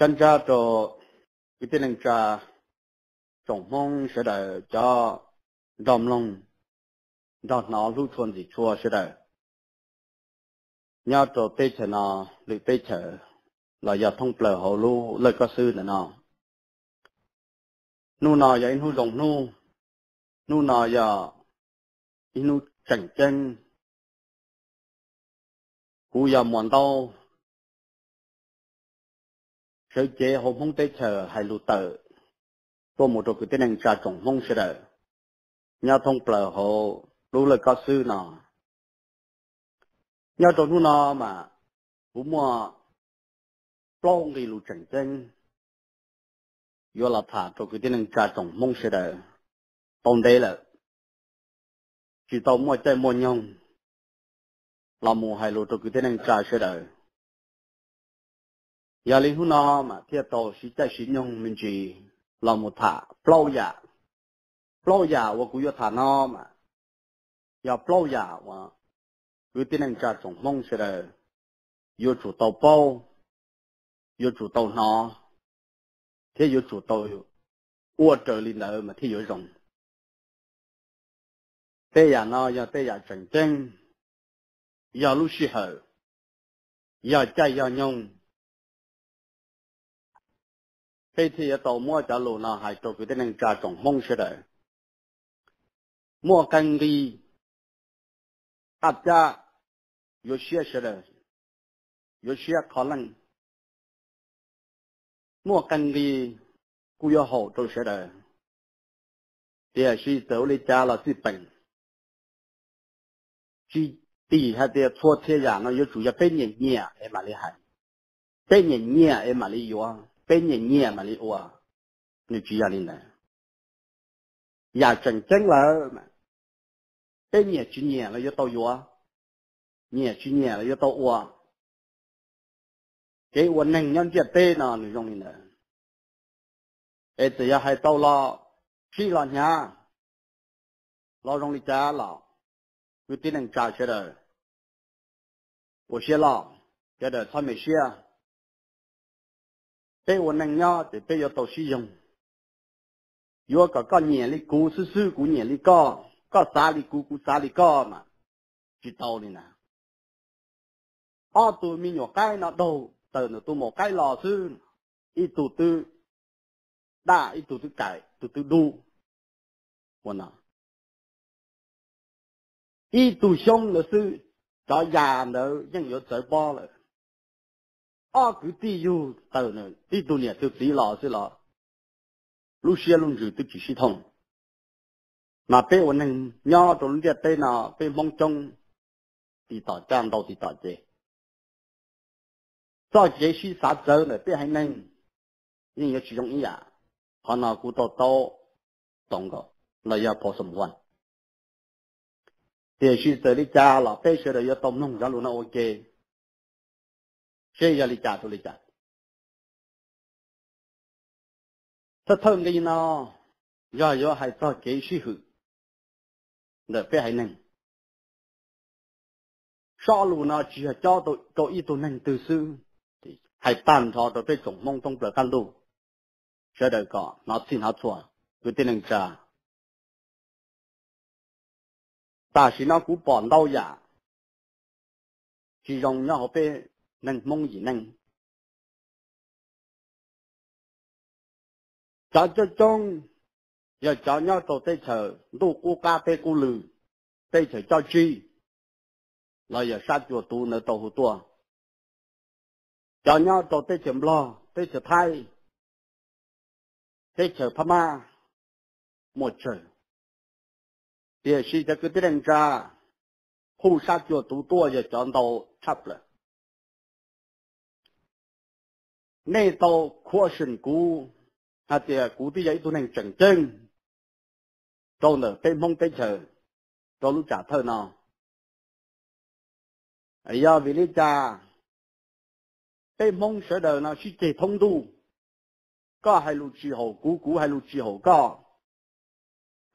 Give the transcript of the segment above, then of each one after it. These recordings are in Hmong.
Cab ntsab rau kwv tij neej tsa tsoom Hmoob sawv daws cov nrog mloog, nrog hnov hlub tshua ntxim tshua sawv daws nyob rau teb chaws no, lwm teb chaws los yog thoob plaws hauv lub lawj kob xwb ntawm no. Hnub no yog ib hnub zoo hnub, hnub no yog ib hnub tseem ceeb. Kuv yog Muas Ntaub, sawv cev hauv Hmoob teb chaws hais lus tawm tuaj mus rau kwv tij neej tsa tsoom Hmoob sawv daws nyob thoob plaws hauv lub lawj kob xwb no. Nyob rau hnub no mas kuv muaj plaub nqe lus tseem ceeb yuav los tham rau kwv tij neej tsa tsoom Hmoob sawv daws tau ntev lawm, tsis tau muaj caij muaj nyoog los mus hais lus rau kwv tij neej tsa sawv daws. Yog li hnub no mas thiaj tau siv caij siv nyoog me ntsis los mus tham plaub yam. Plaub yam uas kuv yuav tham no mas yog plaub yam uas kwv tij neej tsa tsoom Hmoob sawv daws yuav tsum tau paub, yuav tsum tau hnov, thiab yuav tsum tau ua raws li ntawd mas thiaj yuav zoo. Tej yam no yog tej yam tseem ceeb, yog lub sij hawm, yog caij yog nyoog, peb thiaj yuav tau muab cov lus no hais rau kwv tij neej tsa tsoom Hmoob sawv daws. Muaj qee nqi qaj cab yuav siab sawv daws, yuav siab qhov leej. Muaj qee nqi kuj yuav haum rau sawv daws, tiam sis txawm ua li cas los txij peem tsis tim hais tias txhua txhia yam no yuav tsum yog peb nyiam nyiam es mam li hais, peb nyiam nyiam es mam li yuav, peb nyiam nyiam mam li ua. Nws tsis yog li ntawd. Yam tseem ceeb lawm, peb nyiam tsis nyiam los yuav tau yuav, nyiam tsis nyiam los yuav tau ua. Kev ua neeg nyob ntiaj teb no nws zoo li ntawd. Es txawm yog hais tau los sib los hnyav los zoo li cas los kwv tij neej tsa sawv daws ua siab loj, sawv daws txhob me siab. Peb ua neej nyob ces peb yuav tau sib yoog. Yuav kom koj nyiam li kuv xwb xwb kuv nyiam li koj, koj xav li kuv kuv xav li koj mas tsis tau li na. Ob tug me nyuam qaib no daug tawm ntawm tus maum qaib los xwb, ib tug twb daj ib tug twb kaim tus twb dub. Ua no ib tug xyoob ntawd xwb, cov yas ntawd yeej yuav txawv pob lawm. Ob kwv tij yug tawm ib tug niam tug txiv los xwb los lub siab lub ntsws twb tsis sib thooj. Mas peb ua neeg nyob rau lub ntiaj teb no peb Hmoob coob, tiv tom caj ntau tiv tom ces txoj kev sib xav txawv ntawm peb haiv neeg yeej yuav tsis zoo ib yam. Qhov no kuv tau taub tau nkaus los yog phau xom huam. Tiam sis txawm li cas los peb sawv daws yuav tau mloog cov lus no ua ke seb yog li cas rau li cas. Thawj thawj nqi no yog yuav hais txog kev sib hwm ntawm peb haiv neeg. Sob lus no tsis yog cob rau ib tug neeg twg xwb, hais tag nrho rau peb tsoom Hmoob thoob plaws qab ntuj sawv daws kom hnov txhij hnov txhua. Kwv tij neej tsa, tam sim no kuv pom ntau yam tsis zoo nyob hauv peb neeg Hmoob yim neej. Cov coob coob yog cov nyob rau teb chaws ntuj qub qab teb qub lw, teb chaws cob tsib, los yog sab cua tuv ntawd tau hu tuaj. Cov nyob rau teb chaws Nplog, teb chaws Thaib, teb chaws Phab Mab muaj tsawg, tiam sis cov kwv tij neej tsa hu sab cua tuv tuaj yog cov ntau tshaj plaws. Nej tau question kuv hais tias kuv twb yog ib tug neeg tseem ceeb rau ntawm peb Hmoob teb chaws rau lub tsam thawj no. Yog vim li cas peb Hmoob sawv daws no sib ceg thoob ntuj, koj hais lus tsis haum kuv, kuv hais lus tsis haum koj.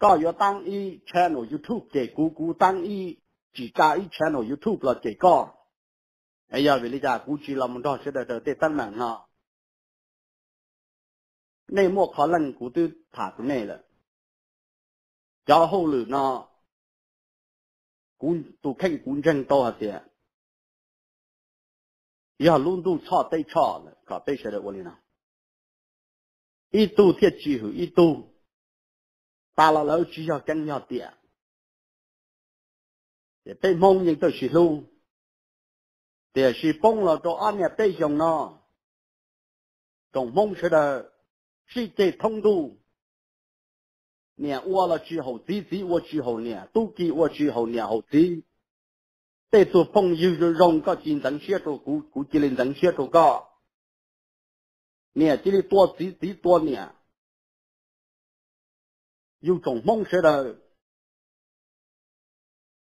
Koj yuav taab ib channel YouTube cem kuv, kuv taab ib, tsis tsa ib channel YouTube los cem koj. Yog vim li cas kuv tsis los mus nrog sawv daws raws tej teeb meem no? nej muaj qhov leej kuv twb tham rau nej lawm. Cov hauj lwm no, kuv tus kheej kuv ntseeg tau hais tias yog lub ntuj tshoj teb tshoj lawm kom peb sawv daws ua li no. Ib tug thiaj tsis hwm ib tug, tas los lawv tsis yog keeb yog tiam. Ces peb Hmoob yeej txawj sib hlub, tiam sis poob los rau ob niam peb xyoos no, tsoom Hmoob sawv daws sib ceg thoob ntuj, niam ua los tsis haum txiv, txiv ua tsis haum niam, tub ki ua tsis haum niam haum txiv. Tej tug phooj ywg zoo zoo koj cia li ntxeev siab rau kuv, kuv cia li ntxeev siab rau koj. Niam cia li tua txiv, txiv tua niam. Yus tsoom Hmoob sawv daws,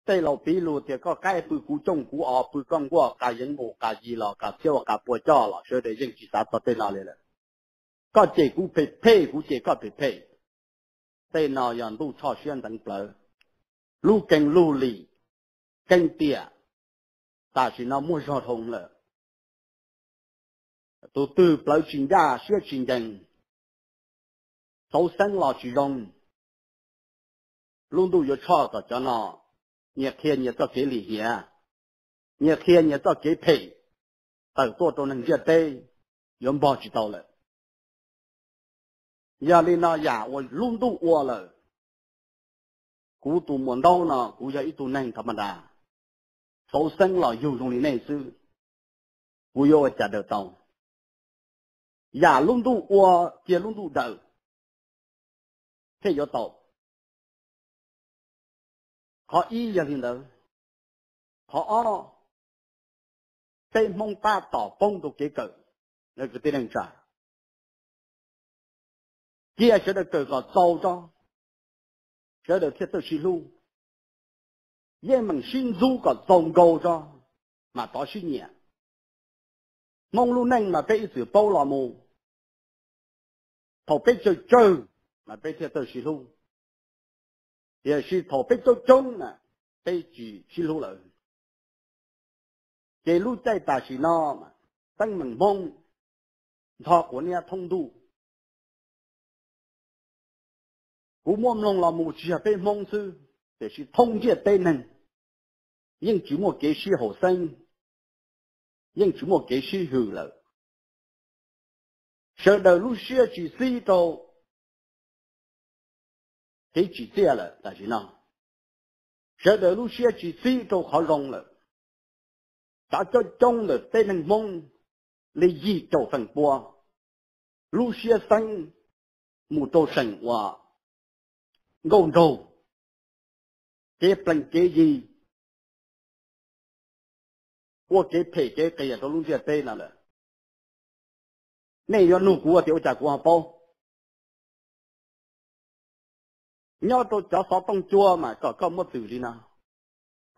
tej laus piv lus tias koj qaib pw kuv cooj, kuv os pw koj nkuaj, qas yeev mus qas yig los qas txhiab ua qas pua coj los sawv daws yeej tsis xav txog tej no li lawm. Koj cem kuv phem phem, kuv cem koj phem phem. Tej no yog ntuj tshoj siab nteev plawv. Lub keeb lub lim, keeb tiam, tam sim no muaj zog dhau lawm. Tus twg plawv tsis ncaj siab tsis ncees, xauv xeeb los tsis zoo, lub ntuj yuav tshoj kom cov no nyias qhia nyias txoj kev lim hiam, nyias qhia nyias txoj kev phem tawm tuaj rau neeg ntiaj teb, yuav npog tsis tau lawm. Yog li no yam uas lub ntuj ua lawm, kuv tus muam ntaub no kuv yog ib tug neeg tha ma da, xauv xeeb los yug zoo li nej xwb, kuv yuav ua cas daws tau? Yam lub ntuj ua cia lub ntuj daws thiaj yuav tau. Qhov ib yog li ntawd. Qhov ob, peb Hmoob tab tom poob rau kev kawm, kwv tij neej tsa, cia sawv daws kawm kom txaus tso, sawv daws thiaj txawj sib hlub. Yeej meem sib ntxub kom txaus nkaus tso, mam rov sib nyiam. Hmoob lub neej mas peb ib txwm paub los mus, thaum peb tsawg tsawg mas peb thiaj txawj sib hlub, tiam sis thaum peb coob coob na, peb tsis sib hlub lawm. Ces lub caij tam sim no, teeb meem Hmoob ntho quav niab thoob ntuj. Kuv muab mloog los mus tsis yog peb Hmoob xwb, tiam sis thoob ntiaj teb neeg yeej tsis muaj kev sib haum xeeb, yeej tsis muaj kev sib hwm lawm. Sawv daws lub siab tsis txib rau kev tsim txiaj lawm tam sim no. Sawv daws lub siab tsis txib rau qhov zoo lawm. Cov coob coob ntawm peb neeg Hmoob li yim caum feem pua, lub siab xeeb mus rau seem uas nkauj nraug, kev plees kev yi, ua kev phem kev qias rau lub ntiaj teb no lawm. Nej yuav nug kuv tias ua cas kuv ho paub? Nyob rau cov xov tooj cua mas kom koj muab twm li no,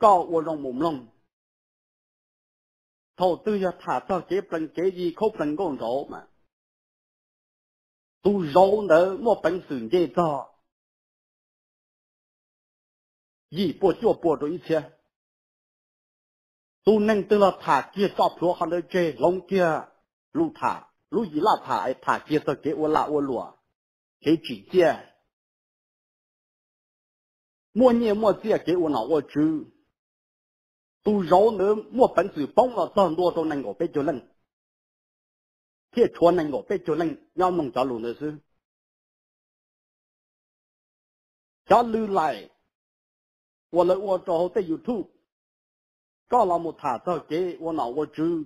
koj ua zoo mus mloog. Thaum twg yog tham txog kev plees kev yi, khaub plees nkauj nraug mas tus zauv ntawd muaj peev xwm nce txog yim pua cuaj pua rau ib txhiab. Tus neeg twg los tham kiag tso plhuav qhov ntawd tseg, hloov kiag lub tham, lub yim laj tham, tham kiag txog kev ua lag ua luam, kev tsim txiaj, muaj nyiaj muaj txiaj, kev ua nom ua tswv. Tus zauv ntawd muaj peev xwm poob los txog ntua rau nees nkaum peb caug leej, thiaj tshuav nees nkaum peb caug leej nyob mloog cov lus ntawd xwb. Cov lwm laim uas lawv ua rau hauv tej YouTube, koj los mus tham txog kev ua nom ua tswv,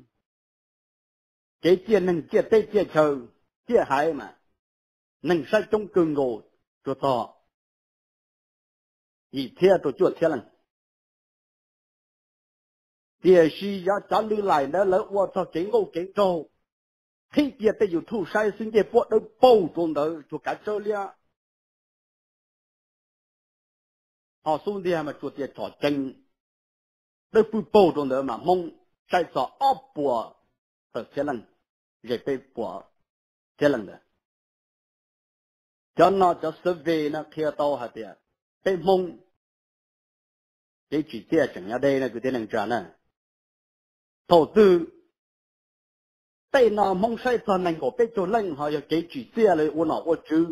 kev ciaj neeg ciaj teb ciaj chaw, ciaj haiv mas neeg saib coob kawg nkaus, tsuas txog yim txhiab rau cuaj txhiab leej. Tiam sis yog cov lwm laim ntawd lawv ua txog kev nkauj kev nraug, qhib kiag tej YouTube saib xwb ncej puab dawb paug rau ntawd tsuas kav tsawb liab, ho xub ntiag mas tsuas tias tsom ceev dawb pwb paug rau ntawd mas Hmoob saib txog ob puas tawm txhiab leej, ze peb puas txhiab leej ntawd. Cov no cov survey no qhia tau hais tias peb Hmoob kev tsim txiaj tseem nyob deb na kwv tij neej tsa na. Thaum twg Tej no Hmoob saib txog nees nkaum peb caug leej ho yog kev tsim txiaj li ua nom ua tswv,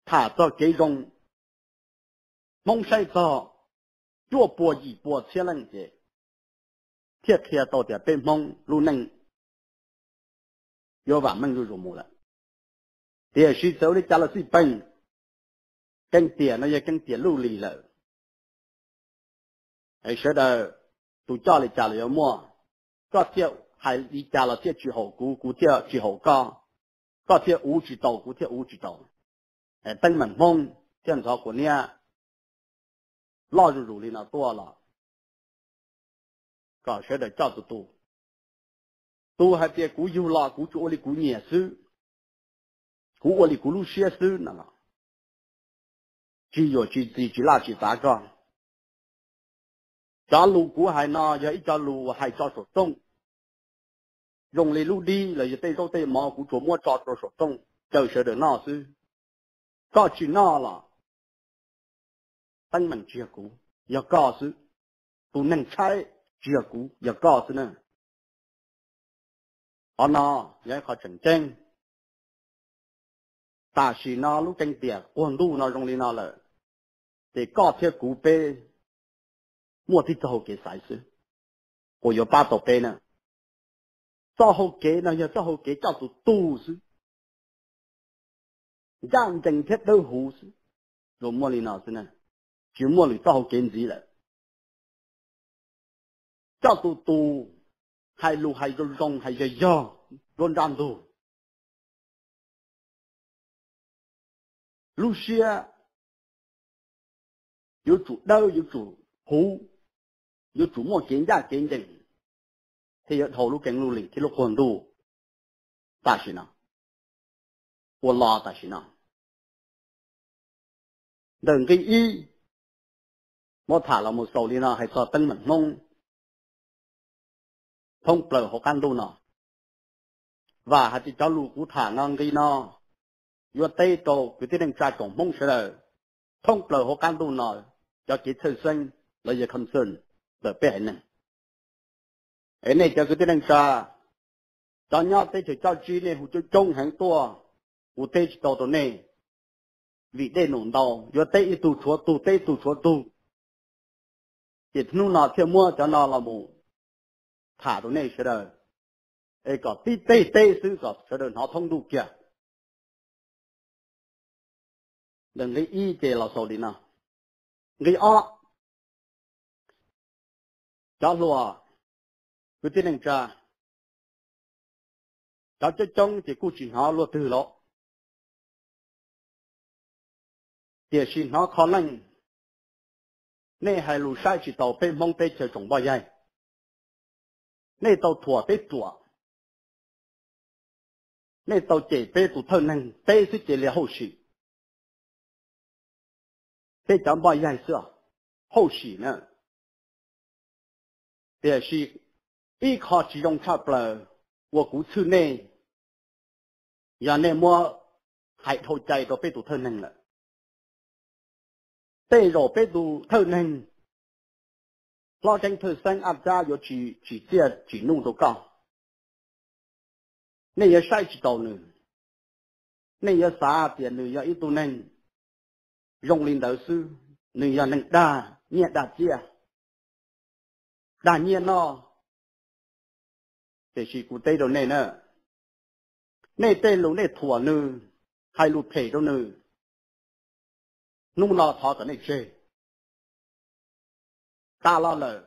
tham txog kev zoo, Hmoob saib txog cuaj pua yim pua txhiab leej ces thiaj qhia tau tias peb Hmoob lub neej yuav vam meej zuj zus mus lawm. Tiam sis txawm li cas los xij peem, keeb tiam no yog keeb tiam luj lis lawm. Sawv daws, tus coj li cas los yuav muaj, koj thiaj hais li cas los thiaj tsis haum kuv, kuv thiaj tsis haum koj, koj thiaj uv tsis tau, kuv thiaj uv tsis tau. Teeb meem Hmoob thiaj ntxhov quas niab loj zuj zus li no tuaj los kom sawv daws coj tus tus. Tus hais tias kuv yug los kuv tsuas ua li kuv nyiam xwb, kuv ua li kuv lub siab xwb no los tsis yuam tsis txi tsis laj tsis tav koj. Cov lus kuv hais no yog ib co lus uas hais tso saum rooj, zoo li lub dib los yog tej zaub tej mov kuv tsuas muab tso rau saum rooj caw sawv daws noj xwb. Koj tsis noj los teeb meem tsis yog kuv, yog koj xwb. Tus neeg tshaib tsis yog kuv, yog koj xwb na. Qhov no yog ib qho tseem ceeb. Tam sim no lub keeb tiam quag ntuj no zoo li no lawm, ces koj thiab kuv peb muaj tib txoj hau kev xaiv xwb uas yuav pab tau peb na. Txoj hau kev no yog txoj hau kev coj tus tus xwb, ncaj ncees thiab dawb huv xwb, zoo muaj li no xwb na, tsis muaj lwm txoj hau kev ntxiv lawm. Coj tus tus, hais lus hais zoo zoo hais yog yog, nruab nrab ntug. Lub siab yuav tsum dawb, yuav tsum huv, yuav tsum muaj kev ncaj kev ncees, thiaj yuav dhau lub keeb lub lis thiab lub quag ntuj tam sim no, ua los tam sim no. Ntawm nqi ib, muab tham los mus xaus li no hais txog teeb meem Hmoob thoob plaws hauv qab ntuj no. Vam hais tias cov lus kuv tham no nqi no yuav teb rau kwv tij neej tsa tsoom Hmoob sawv daws thoob plaws hauv qab ntuj no, cov kev txhawj xeeb los yog concern ntawm peb haiv neeg. Es nej cov kwv tij neej tsa, cov nyob teb chaws coj tsib nej hu coob coob heev tuaj, kuv teb tsis tau rau nej, vim dej num ntau yuav teb ib tug tshuav tug, teb ib tug tshuav tug. Ces hnub no thiaj muab cov no los mus tham rau nej sawv daws, es kom tib teg teb xwb kom sawv daws hnov thoob ntuj kiag. Ntawm nqi ib ces los xaus li no. Nqi ob, cov hluas, kwv tij neej tsa, cov coob coob ces kuj tsis hnov luaj twg los, tiam sis hnov qho leej, nej hais lus saib tsis taus peb Hmoob teb chaws tsoom npoj yaig. Nej tau thuam peb ruam, nej tau cem peb tus thawj neeg, peb xwb cia li hauj sim. Peb cov npoj yaig xwb hauj sim na. Tiam sis ib qho tsis zoo tshaj plaws uas kuv txhwj nej, yog nej muab hais dhau cai rau peb tus thawj neeg lawm. Tej zaum peb tus thawj neeg hlob Tseeb Thawj Xeeb Ab Tsab yuav tsis tsim txiaj tsim nuj rau koj. Nej yuav saib tsis taus nws, nej yuav xav tias nws yog ib tug neeg zoo li ntawd xwb, nws yog neeg dag nyiaj dag txiaj, dag nyiaj noj. Tiam sis kuv teb rau nej na, nej tej lus nej thuam nws, hais lus phem rau nws, hnub no thov kom nej tseg. Tas los lawm,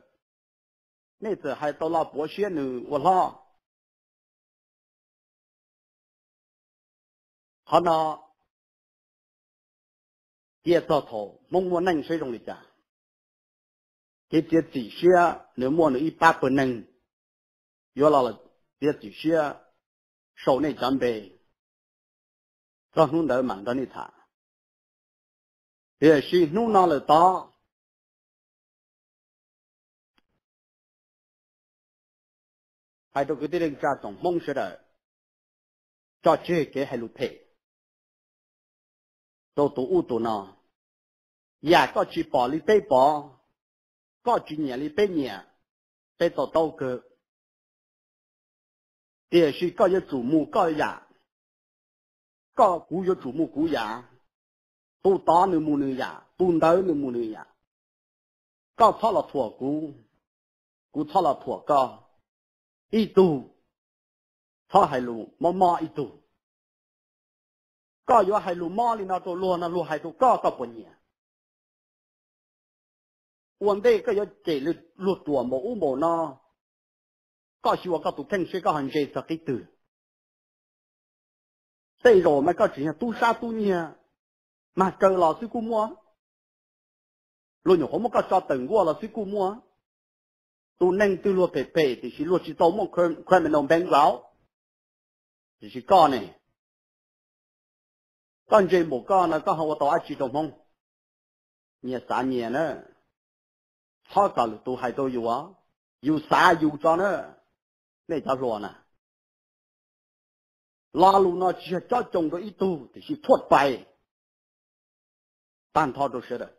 nej txawm hais tau los puav siab nws ua hlob. Qhov no cia txog thaum Hmoob muaj neej seb zoo li cas. Kev txiav txim siab nws muaj nws ib pab pawg neeg yuav los txiav txim siab sau nej cov npe, txog hnub ntawd mam nrog nej tham. Tiam sis hnub no lawm tod, hais rau kwv tij neej tsa tsoom Hmoob sawv daws, tso tseg kev hais lus phem rau tus ub tus no. Yam koj tsis pom li peb pom, koj tsis nyiam li peb nyiam, peb to taub kawg. Tiam sis koj yuav tsum mus koj yam, koj, kuv yuav tsum mus kuv yam, tus tod nws mus nws yam, tus ntawd nws mus nws yam. Koj txhob los thuam kuv, kuv txhob los thuam koj. Ib tug txhob hais lus mob mob ib tug. Koj yuav hais lus mob li no rau luag no luag hais rau koj, koj puas nyiam? Ua ntej koj yuav cem luag ruam npaum ub npaum no, koj xyuas koj tus kheej seb koj ho ntse txog qib twg. Tej zaum mas koj tseem yog tub sab tub nyiag, mag kaw los xwb kuj muaj, luag nyuam qhuav muab koj tso tawm nkuaj los xwb kuj muaj. Tus neeg twg luag phem phem tiam sis luag tsis tau muaj criminal background, tiam sis koj ne, koj ntse npaum koj no koj ho ua tau dab tsi rau Hmoob? Nyias xav nyias na, txhob kom lwm tus hais rau yus, yus xav yus tso na. Nej cov hluas na, lo lus no tsis yog cob coo rau ib tug tiam sis thuaj pais tag nrho rau sawv daws.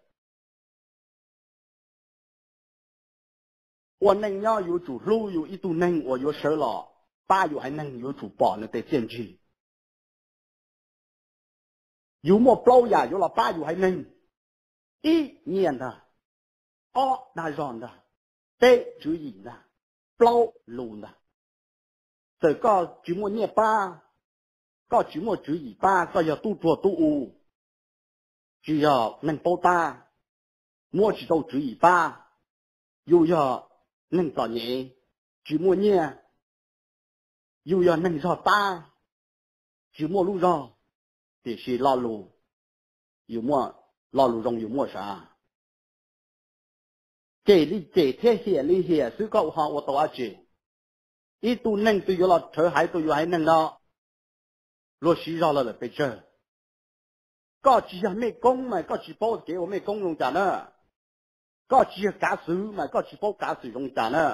Ua neej nyob yuav tsum hlub yus ib tug neeg uas yuav sawv los pab yus haiv neeg, yuav tsum pom nws tej txiaj ntsig. Yus muaj plaub yam yuav los pab yus haiv neeg: ib, nyiaj ntag; ob, dag zog ntag; peb, tswv yim ntag; plaub, lus ntag. Txawm koj tsis muaj nyiaj pab, koj tsis muaj tswv yim pab, koj yog tub ruag tub u, tsis yog neeg paub tab, muab tsis tau tswv yim pab, yus yog neeg txom nyem, tsis muaj nyiaj, yus yog neeg zog tab, tsis muaj lub zog, tiam sis lo lus, yus muaj, lo lus zoo yus muaj sav. Cem li cem thiab hiam li hiam xwb koj ho ua tau dab tsi? Ib tug neeg twg yuav los rhawv haiv rau yus haiv neeg no, luag siv zog los lawm pes tsawg. Koj tsis yog mej koob mas koj tsis paub kev ua mej koob zoo cas na. Koj tsis yog kav xwm mas koj tsis paub kav xwm zoo cas na.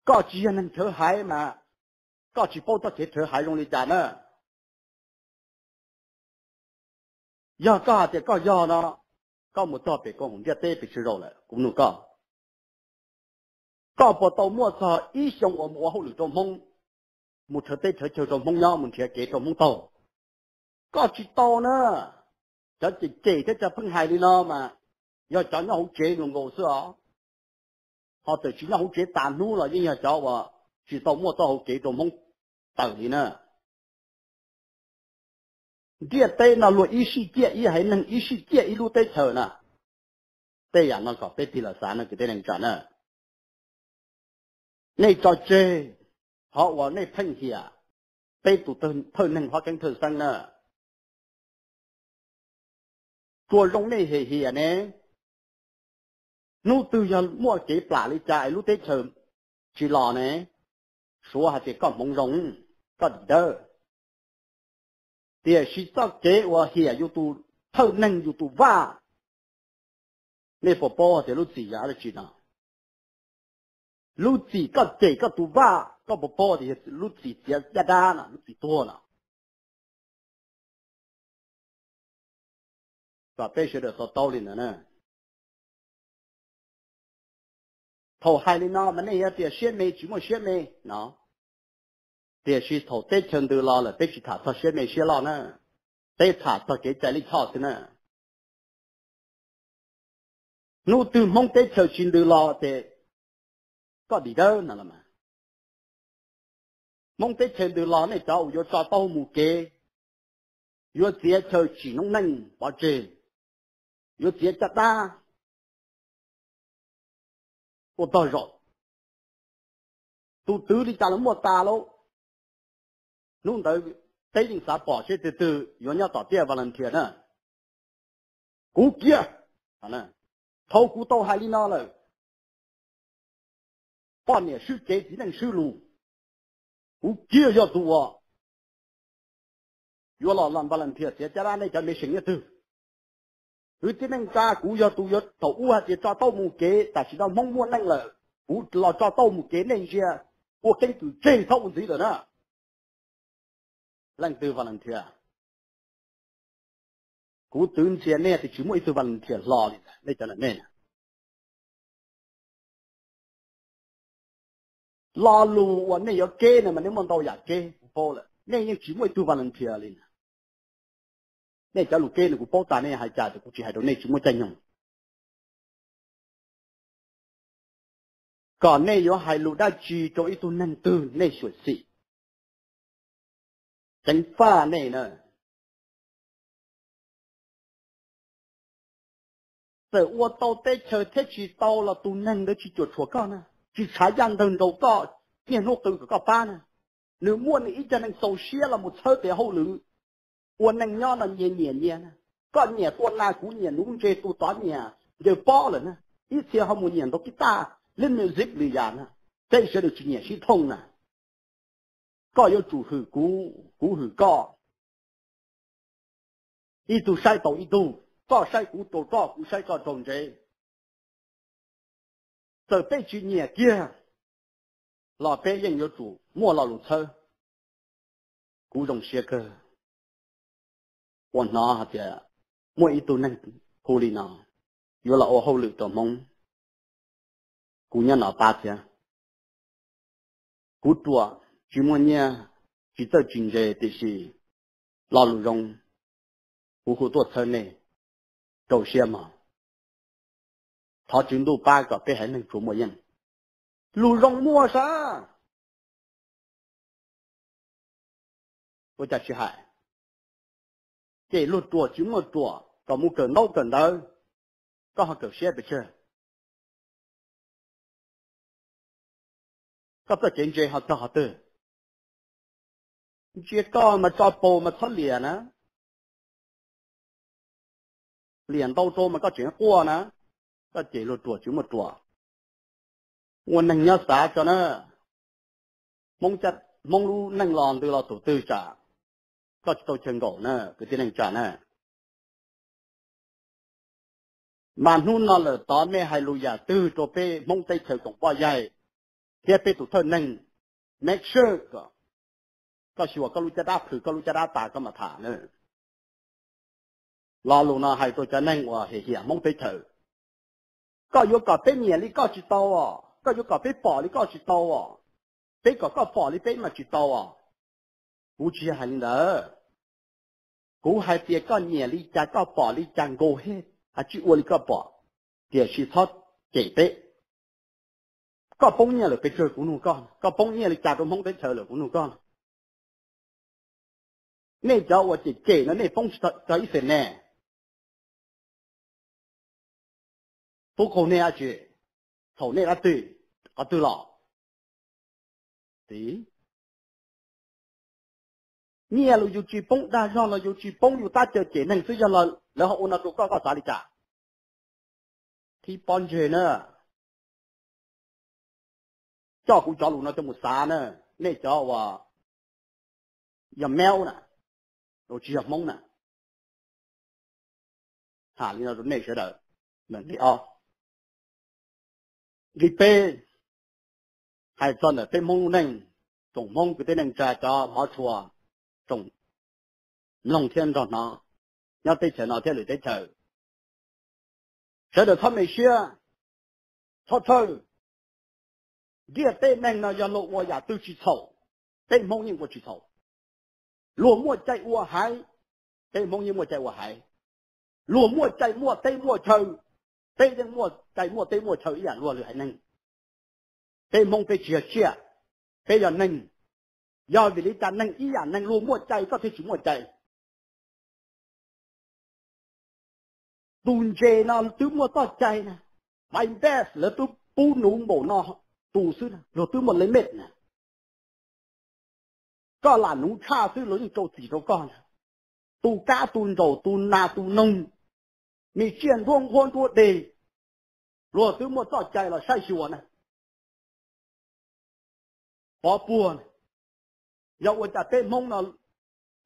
Koj tsis yog neeg rhawv haiv mas koj tsis paub txoj kev rhawv haiv zoo li cas na. Yog koj hais tias koj yog no, koj mus txog pem koom haum ntiaj teb pes tsawg zaus lawm kuv nug koj? Koj puas tau muaj txog ib xyoo uas mus ua hauj lwm rau Hmoob, mus rhawv teb rhawv chaw rau Hmoob nyob, mus nrhiav kev rau Hmoob taug? Koj tsis tau na. Cov cem cem thiab cov pheej hais li no mas yog cov nyob hauv tsev nkaus nkaus xwb os. Ho txawm tsis nyob hauv tsev tas hnub los yeej yog cov uas tsis tau muaj taub hau kev rau Hmoob tawm li na. Ntiaj teb no luag ib sij ciaj ib haiv neeg, ib sij ciaj ib lub teb chaws na. Tej yam no kom peb tig los xav no kwv tij neej tsa na. Nej tso tseg qhov uas nej pheej hiam peb tus thawj neeg Hlob Keeb Thawj Xeeb na. Tsuas zoo nej hiam hiam ne, hnub twg yog muaj kev plam li cas es lub teb chaws tsis los ne, suav hais tias koj hmoov zoo, koj dim dawb. Tiam sis txoj kev uas hiam yus tus thawj neeg yus tus vaj, nej puas paub tias lub txim yog dab tsi no? Lub txim koj cem koj tus vaj, koj puas paub tias yog lub txim txiav caj dab no, lub txim tuag no? Kom peb sawv daws to taub li ntawd na. Thaum hais li no mas nej yuav tias siab me tsis muaj siab me no, tiam sis thaum teb chaws ntws los lawm peb tsis tham txog siab me siab loj na, peb tham txog kev cai lij choj xwb na. Hnub twg Hmoob teb chaws tsis ntws los ces koj dim dawb no los mas. Hmoob teb chaws ntws los nej cov uas yuav tso taub hau mus kev, yuav txiav chaw tsim noob neej pov tseg, yuav txiav caj dab ua tog zaum, tus twv li cas los muaj tas lauj. Hnub ntawd peb yeej xav pom seb twg twg yuav nyob tom tiaj volunteer na. Kuv kiag, thaum kuv tau hais li no lawm, poj niam swb kev txiv neej swb lus, kuv kiag yog tus uas yuav los volunteer txiav caj dab nej cov mej seem nyob twg. Kwv tij neej tsa, kuv yog tus yuav thaum ub hais tias tso taub mus kev, tam sim no Hmoob muaj neej lawm, kuv los tso taub mus kev nej ntsia, ua keeb kwm tseg txhob ua ntxiv lawm na. Leej twg volunteer? Kuv twv ntsia nej tias tsis muaj ib tug volunteer hlo li nej cov nej. Lo lus uas nej yuav keb no mas nej muaj ntau yam keb kuv paub lawm, nej yeej tsis muaj ib tug volunteer li. Nej cov lus keb no kuv paub tas nej hais cas, tias kuv tsis hais rau nej tsis muaj caij nyoog. Kom nej yuav hais lus dab tsi rau ib tug neeg twg nej xyuam xim. Ceev faj nej na. Txawm ua tau teb chaws thiab tsis tau los tus neeg ntawd tsis cuam tshuam koj na, tsis tshav yaj ntawg nraus koj niaj hnub qw kom koj pab na. Nws muaj nws ib co neeg txaus siab los mus txhawb tias hauj lwm ua neej nyob no nyias nyiam nyias na. Koj nyiam tua nas, kuv nyiam nuv ntses, tus tod nyiam ncaws pob lawm na. Ib txhia ho mus nyiam ntaus kib taj, lib music li yam na. Tej sawv daws tsis nyiam sib thooj na. Koj yuav tsum hwm kuv, kuv hwm koj. Ib tug saib taus ib tug, koj saib kuv rau roj, kuv saib koj rau ntsev. Txawm peb tsis nyiam kiag los peb yeej yuav tsum muaj lo lus txhawb. Kuv zoo siab kawg uas hnov hais tias muaj ib tug neeg hu li no yuav los ua hauj lwm rau Hmoob. Kuv nyob no pab thiab. Kuv ruam, tsis muaj nyiaj, tsis txawj tsis ntse, tiam sis lo lus zoo kuv hu tuaj txhawb nej, rau siab mog. Thov Tswv Ntuj pab kom peb haiv neeg tsuas muaj yeej. Lus zoo muaj sav, ua cas tsis hais? Ces luag ruam tsis muaj ruam kom mus kawm ntaub kawm ntawv, koj ho kawm siab pes tsawg? Koj txoj kev ntse ho txog qhov twg? Ntsia koj mas tso paus mas txhob liam na. Liam ntau rau mas koj tseem quaj na. Koj ces luag ruam tsis muaj ruam. Ua neeg nyob xav tso na. Hmoob lub neej los ntws los tus twg tsam koj tsis tau chaw nkaum na, kwv tij neej tsa na. Mas hnub no lawm tod nej hais lus yam twg rau peb Hmoob teb chaws tsoom poj yaig thiab peb tus thawj neeg, make sure kom koj xyuas koj lub caj dab plhws, koj lub caj dab tas koj mam tham na. Lo lus no hais rau cov neeg uas hiam hiam Hmoob teb chaws. Koj yuav kom peb nyiam li koj tsis tau os, koj yuav kom peb pom li koj tsis tau os, peb kom koj pom li peb mas tsis tau os. Kuv tsis yog hais li ntawd. Kuv hais tias koj nyiam li cas koj pom li cas nkaus he, hais tsis ua li koj pom, tiam sis txhob cem peb. Koj poob nyiaj lawm pes tsawg kuv nug koj, koj poob nyiaj li cas rau Hmoob teb chaws lawm kuv nug koj. Nej cov uas cem cem no nej poob tsis tau ib feem ne. Tub qaug nej dab tsi? Txhaum nej dab tsi? Qhov twg los? Tiv, nyiaj los yus tsis poob, dag zog los yus tsis poob, yus tab caw cem neeg xwb, yog lawv ho ua no rau koj koj xav li cas? Thib pob ntseg na, coj kuv cov lus no coj mus xav na, nej cov uas yog Hmoob na, los tsis yog Hmoob na. Tham li no rau nej sawv daws. Nqe ob, nqe peb, hais txog ntawm peb Hmoob lub neej, tsoom Hmoob kwv tij neej tsa cov hmov tshua, tsoom mloog thiab nrog hnov nyob teb chaws no thiab lwm teb chaws, sawv daws txhob me siab, txhob txhawj. Ntiaj teb neeg no yog luag ua yam twg tsis txhaum, peb Hmoob yeej ua tsis txhaum. Luag muaj cai ua haiv, peb Hmoob yeej muaj cai ua haiv. Luag muaj cai muaj teb muaj chaw, peb yeej muaj cai muaj teb muaj chaw ib yam luag lwm haiv neeg. Peb Hmoob peb tsis yog tsiaj, peb yog neeg. Yog vim li cas neeg ib yam neeg luag muaj cai koj thiaj tsis muaj cai? Tus ntses no twb muaj txoj cai na, pais npej lawv twb pub nuv npaum no tus xwb, luag twb muaj limit na. Koj lam nuv tshaj xwb luag yeej rau txim rau koj na. Tus kab tus ntsaum tus nas tus noog, me tsiaj nruab nqhuab nruab deg, luag twb muaj txoj cai los saib xyuas na. Pov puag, yog ua cas peb Hmoob no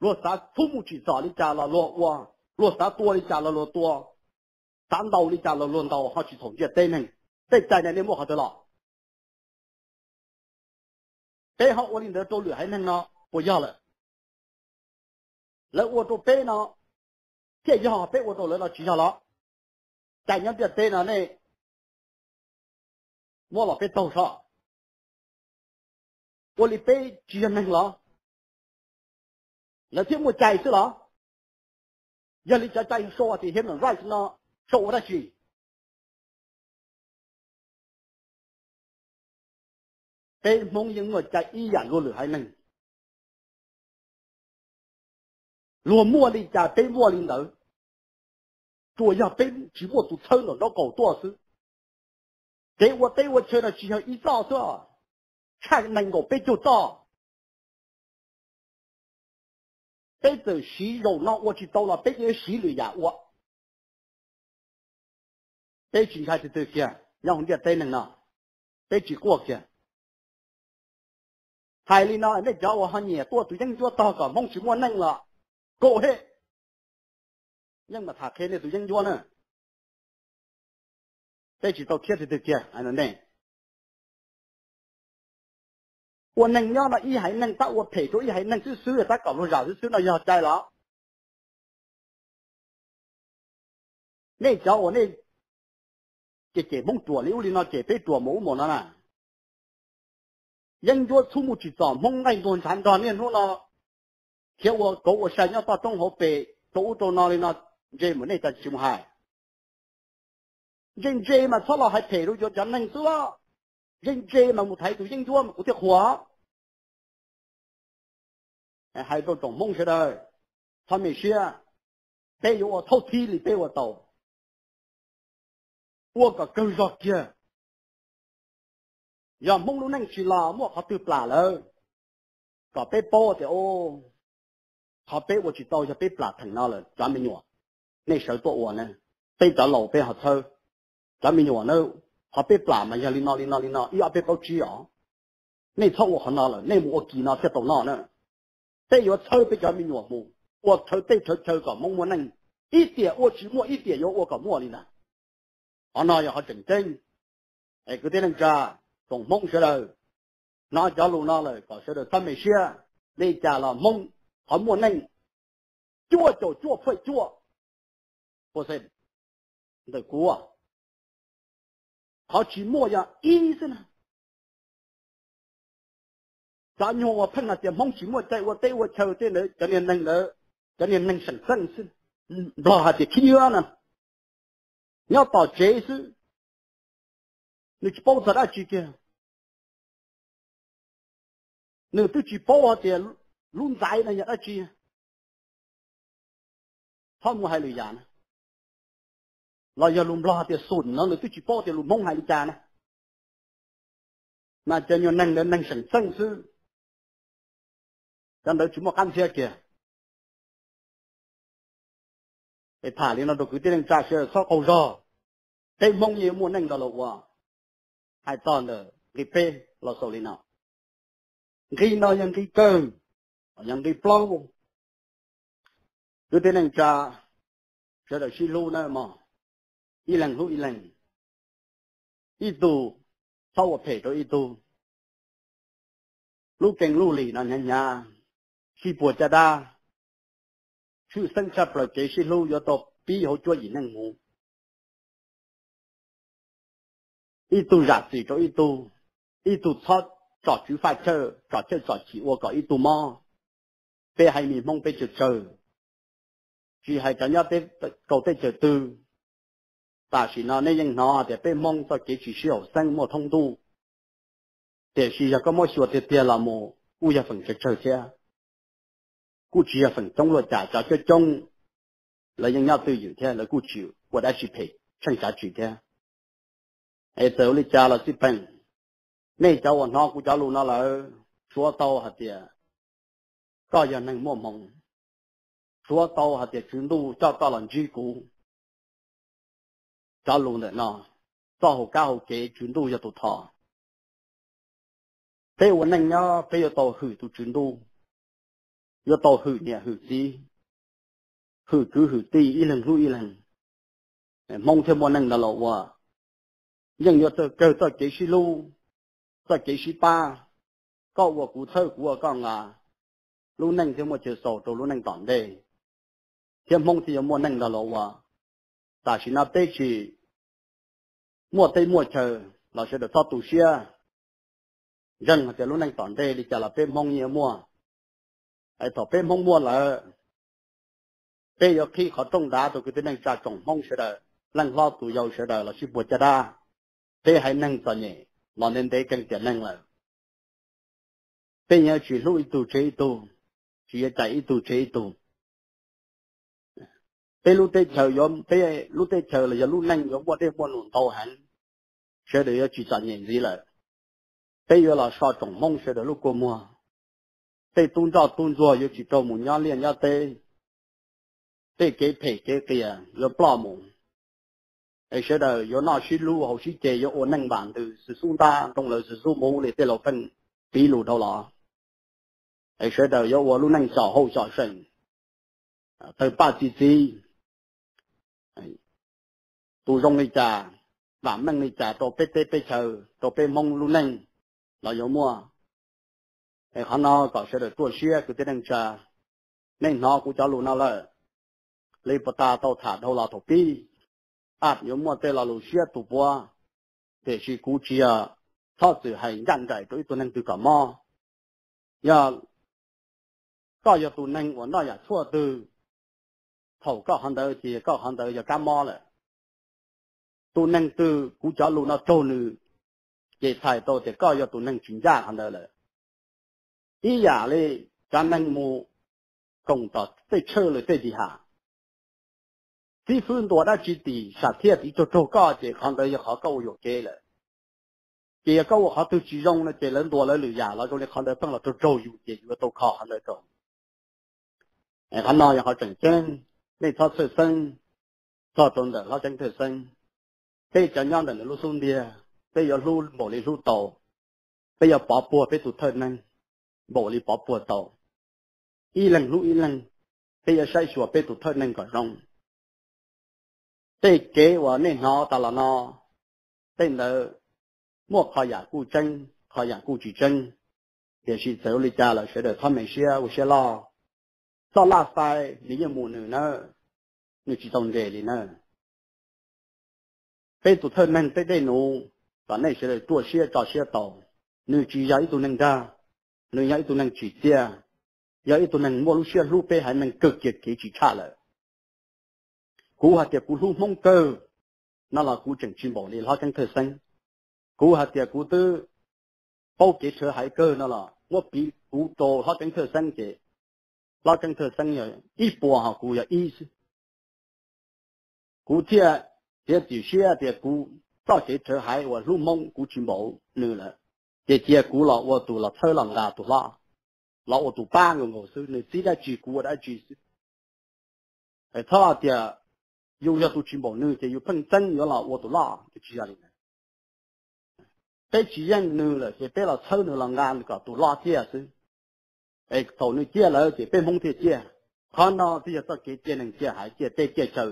luag xav txhub mus tsim txom li cas los luag ua, luag xav tua li cas los luag tua, xav ntaus li cas los luag ntaus, ho tsis txhaum ntiaj teb neeg. Tej cai no nej muaj qhov twg los? Peb ho ua li ntawd rau lwm haiv neeg no puas yog lawm? Lawv ua rau peb no thiaj yog, peb ua rau lawv no tsis yog los? Cai nyob ntiaj teb no nej muab los peb taug soj. ua li peb tsis yog neeg los? Lawv thiaj muaj cai xwb los? Yog li cov cai sau tias human rights no sau ua dab tsi? Peb Hmoob yeej muaj cai ib yam luag lwm haiv neeg. Luag muaj li cas peb muaj li ntawd, tsuas yog peb tsis muaj tus txhawb nraum nraub qaum tuaj xwb. Kev ua teb ua chaw no tsis yog ib txoj xwb, tshaj nees nkaum peb caug txoj. Peb txawm siv zaum no ua tsis tau los peb yuav siv lwm yam ua. Peb tsis ntshai twg twg kiag nyob hauv ntiaj teb neeg no, peb tsis quaj kiag. Hais li no nej cov uas ho nyiam tuaj tus yeeb ncuab tog kom Hmoob tsis muaj neej los, go ahead, yeej mam tham qhia nej tus yeeb ncuab na. Peb tsis tau thiab twg twg kiag. Ua neeg nyob no ib haiv neeg tab ua phem rau ib haiv neeg xwb xwb, tab kom luag zam xwb xwb no yog cai los? Nej cov uas nej cem cem Hmoob ruam li ub li no, cem peb ruam mus ub mus no na, yeeb ncuab txhub mus tsim txom Hmoob nqaij ntuag ntshav nrog niaj hnub no, khiav ua kauv ua sai nyob toj roob hauv pes rau ub rau no li no, ntse mus nej cas tsis mus hais? Ntse ntse mas txhob los hais phem rau yuav cov neeg xwb los. Ntse ntse mas mus thaiv tus yeeb ncuab mas kuv thiaj qhuas. Hais rau tsoom Hmoob sawv daws, txhob me siab, peb yuav ua thaub thib li peb ua tau. Ua kom kawg zog kiag. Yog Hmoob lub neej tsis los muaj qhov twg plam lawm, kom peb paub tias qhov peb ua tsis tau yog peb plam theem no lawm cov me nyuam. Nej sawv tuaj ua na, peb cov laus peb ho txhawb. Cov me nyuam na, qhov peb plam mas yog li no li no li no, ib ob peb plaub tsib os. Nej txhob ua qhov no lawm, nej mus ua kis no thiaj tau noj na. Peb yuav txhawb peb cov me nyuam mus ua rhawv teb rhawv chaw kom Hmoob muaj neej, ib tiam ua tsis muaj ib tiam yuav ua kom muaj li ntag. Qhov no yog qhov tseem ceeb. Es kwv tij neej tsa, tsoom Hmoob sawv daws, hnov cov lus no lawm kom sawv daws txhob me siab. Li cas los Hmoob qhov muaj neej cuaj caum cuaj phuaj cuaj ua xwb ntawm kuv, qhov tsis muaj yog ib xwb na. Cov nyuag uas pheej hais tias Hmoob tsis muaj cai ua teb ua chaw tej ntawd, cov niag neeg ntawd, cov niag neeg seem txeej xwb. Nplog hais tias khib nyiab no, nyob tom tsev xwb, nws tsis paub txog dab tsi kiag. Nws twb tsis paub hais tias lub ntxaiv no yog dab tsi. Txhob mus hais lwm yam na. Los yog lus Nplog hais tias xum no nws twb tsis paub tias lus Hmoob hais li cas na. Mas cov nyuag neeg ntawd neeg seem txeej xwb, cov ntawd tsis muaj qab ntxhiab kiag. Es tham li no rau kwv tij neej tsa sawv daws txhob qaug zog. Peb Hmoob yeej muaj neej nrog luag ua. Hais txog ntawm nqi peb los xaus li no. Nqi no yog nqi kawg, yog nqi plaub. Kwv tij neej tsa sawv daws sib hlub na mog, ib leeg hlub ib leeg, ib tug txhob ua phem rau ib tug. Lub keeb lub lim no hnyav hnyav, sib puag caj dab, tshwj xeeb tshaj plaws kev sib hlub yuav tau pib hauv cuab yim neej mus. Ib tug zam txim rau ib tug, ib tug txhob tsom tswv faj chawj, tsom chawj tsom chim ua kom ib tug mob. Peb haiv neeg Hmoob peb tsawg tsawg, tsis hais cov nyob teb, kaum teb chaws twg, tam sim no nej yeej hnov tias peb Hmoob txoj kev tsis sib haum xeeb muaj thoob ntuj. Tiam sis yog koj muab xyuas tiag tiag los mus kuj yog feem tsawg tsawg thiab, kuj tsis yog feem coob luaj cas, cov coob coob lawv yeej nyob twj ywm thiab lawv kuj tsis ua dab tsi phem tsheej tsav tsis thiab. Es txawm ua li cas los xij peem, nej cov uas hnov kuv cov lus no lawm, suav tau hais tias koj yog neeg muaj hmoov, suav tau hais tias Tswv Ntuj coj koj los ntsib kuv. Cov lus ntawm no, txoj hauv kab hauv kev Tswv Ntuj yog tus thov. Peb ua neej nyob peb yuav tau hwm tus Tswv Ntuj, yuav tau hwm niam hwm txiv, hwm kwv hwm tij ib leeg hlub ib leeg, Hmoob thiaj muaj neej nrog luag ua. Yeej yuav txawj kawg txoj kev sib hlub, txoj kev sib pab, koj ua kuv txhawb kuv ua koj nqa, lub neej thiaj muaj chaw xaus rau lub neej tom ntej, thiab Hmoob thiaj yuav muaj neej nrog luag ua. Tam sim no peb tsis muaj teb muaj chaw los sawv daws txhob tu siab. ntseeg hais tias lub neej tom ntej li cas los peb Hmoob yeej muaj. Es thaum peb Hmoob muaj lawm, peb yuav qhib qhov rooj nrad rau kwv tij neej tsa tsoom Hmoob sawv daws, leej hlob tus yau sawv daws los sib puag caj dab. Peb haiv neeg txom nyem los ntev ntev keej tiam neej lawm, peb yuav tsis hlub ib tug tseg ib tug, tsis yuav cais ib tug tseg ib tug. Peb lub teb chaws yuav, peb lub teb chaws los yog lub neej yuav muaj dej muaj num ntau heev, sawv daws yuav tsis txom nyem ntxiv lawm. Peb yuav los so tsoom Hmoob sawv daws lub kua muag. Tej tub ntsoj tub ntsuag yuav tsis raug mus nyob liaj nyob teb. Tej kev phem kev qias yuav ploj mus. Es sawv daws yuav noj sib hlub haus sib ce, yuav ua neej vam ntws xwb xub ntab ntoo lawv xwb xub mus li tej laus pheej piv lus dhau los. Es sawv daws yuav ua lub neej xyom hauj xyom seem, tawg paj txi txiv, tus zoo li cas, vam meej li cas rau peb teb peb chaw, rau peb Hmoob lub neej los yuav muaj. Es qhov no kom sawv daws ruaj siab kwv tij neej tsa, nej hnov kuv cov lus no lawm, li puas tas tau tham dhau los thaum pib, a yuav muaj tej lo lus siab tus puav, tiam sis kuv tsis yog txhob txwm hais ncaj nraim rau ib tug neeg twg kom mob. Yog koj yog tus neeg uas noj yam tshuaj twg, thaum koj qhov ntawd ces koj qhov ntawd yog kab mob lawm. Tus neeg twg kuv cov lus no raug nws, ces txhais tau tias koj yog tus neeg tsis ncaj qhov ntawd lawm. Ib yam li cov neeg mus koom tom tej tshawj lawm tej tis ham, txib fwb ntua dab tsi tim sam thiaj tiv raug raug koj ces qhov ntawd yog qhov koj ua yuam kev lawm. Ces yog koj ua qhov twg tsis zoo no ces lawv ntuas lawv lwm yam los zoo li qhov ntawd pheej los raug raug yus ces yus yuav tau kho qhov ntawd rau. Qhov no yog qhov tseem ceeb, nej txhob txhawj xeeb txog rau ntawm Hlob Ceeb Thawj Xeeb. Peb cov nyob ntawm nws lub xub ntiag, peb yuav hlub npaum li hlub tau, peb yuav pov puag peb tus thawj neeg npaum li pov puag tau. Ib leeg hlub ib leeg, peb yuav saib xyuas peb tus thawj neeg kom zoo. Tej kev uas nej hnov tas los no, tej ntawd muaj qhov yam kuj tseeb, qhov yam kuj tsis tseeb, tiam sis txawm ua li cas los sawv daws txhob me siab ua siab loj. Txoj laj fai nws yeej mus nws nawb, nws tsis tau nres li nawb. Peb tus thawj neeg peb dej num, kom nej sawv daws ruaj siab tso siab tau. Nws tsis yog ib tug neeg dag, nws yog ib tug neeg tsim txiaj, yog ib tug neeg muaj lub siab hlub peb haiv neeg kawg kiag kev tsis tshaj lawm. Kuv hais tias kuv hlub Hmoob kawg no los kuv tseem tsis npaum li Hlob Ceeb Thawj Xeeb. Kuv hais tias kuv twb paub kev rhawv haiv kawg no los muab piv kuv rau Hlob Ceeb Thawj Xeeb ces Hlob Ceeb Thawj Xeeb yog ib puas ho kuv yog ib xwb. Kuv thiaj txiav txim siab tias kuv txoj kev rhawv haiv uas hlub Hmoob kuv tsis npaum nws lawm, ces cia kuv los ua tus los txhawb los nqa tus hlob, los ua tus pab nkaus nkaus xwb, nws txib dab tsi kuv ua dab tsi xwb. Txhob hais tias yus yog tus tsis npaum nws ces yus pheej txeeb yuav los ua tus loj, tsis yog li ntawd. Peb tsis yeej nws lawm ces peb los txhawb nws los nqa nws kom tus loj ciaj xwb. Es thaum nws ciaj lawm ces peb Hmoob thiaj ciaj. Qhov no thiaj yog txoj kev ciaj neeg ciaj haiv ciaj teb ciaj chaw,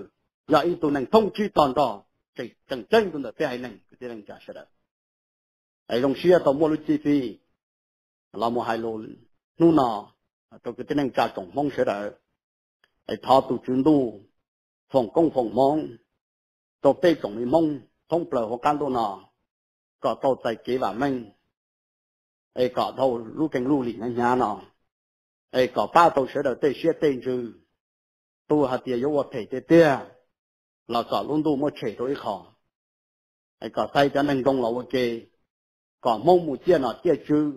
yog ib tug neeg thoob tsib tog nrog, tseem ceeb rau ntawm peb haiv neeg kwv tij neej tsa sawv daws. Es zoo siab tau muaj lub cib fij los mus hais lus hnub no rau kwv tij neej tsa tsoom Hmoob sawv daws. Es thov tus Tswv Ntuj foom koob foom hmoov rau peb tsoom me Hmoob thoob plaws hauv qab ntuj no, kom tau txais kev vam meej, es kom dhau lub keeb lub lim hnyav hnyav no, es kom pab tau sawv daws tej siab tej ntsws. Tus hais tias yuav ua phem tiag tiag los kom lub ntuj muab tshem rau ib qho, es kom txais cov neeg zoo los ua ke, kom Hmoob mus ciaj nom ciaj tswv,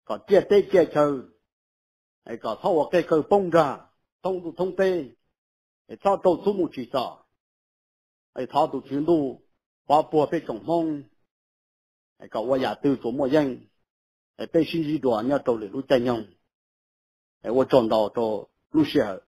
kom ciaj teb ciaj chaw, es kom txhob ua qej kaw poob nrag thoob ntuj thoob teb, es txhob raug txhub mus tsim txom. Es thov tus Tswv Ntuj pov puag peb tsoom Hmoob, es kom ua yam twg tsuas muaj yeej, es peb sib ntsib dua nyob rau lwm lub caij nyoog. Es ua tsaug ntau rau lub sij hawm.